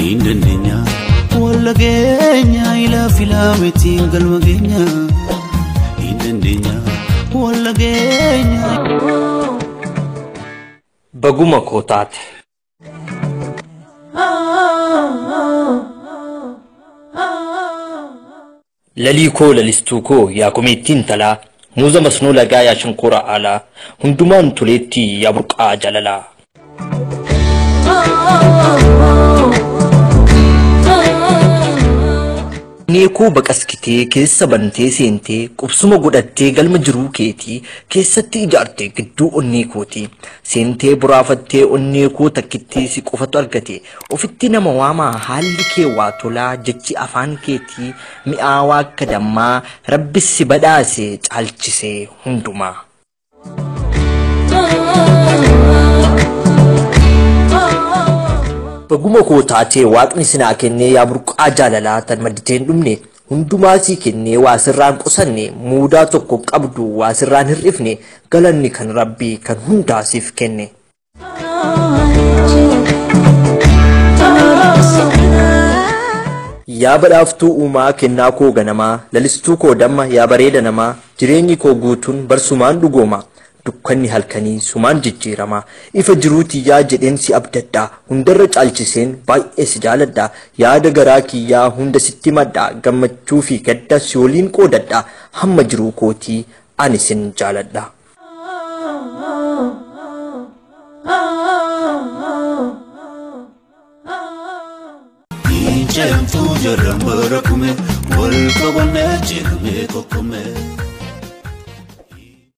Hin dandeenya walla geenya ilaa filaametiin galma geenya. Hin dandeenya walla geenya. Baguma koo taate. Lalii koo lalistuu koo yaa komeettiin talaa muuza masnoo lagaa yaa shankoora alaa hundumaan toleetti yaa burqaa jalalaa. Onnee koo baqaskitee keessa bantee seentee qubsuma godhattee galma jiruu keetii keessatti ijaarte gidduu onnee kootii seentee boraafattee onnee koo takkittii si qofatu argate ofitti nama waamaa haalli kee waa tolaa jechi afaan keetii mi'aawaa akka dammaa rabbi si badhaase caalchisee hundumaa. Baguma koo taatee waaqni sinaa kennee yaa burqaa jaalalaa tan madditee hin dhumne hundumaa sii kennee waa sirraan qusanne muudaa tokko qabdu waa sirraan hir'ifne galanni kan rabbii kan hundaa siif kenne. Yaa badhaaftuu uumaa kennaa koo ganamaa lalistuu koo damma yaa bareeda namaa jireenyi koo guutuun barsumaan dhugooma. Dukkanni halkanii sumaan jijjiirama ifa jiruu tiyyaa jedheen si abdadha hundarra caalchiseen baay'ee si jaaladha yaada garaa kiyyaa hunda sitti madha gammachuu fi gadda si waliin qoodadha hamma jiruu kootii ani sin jaaladha. Inceemtuu jarran bara kume wal qabannee cirmee qoqqomme.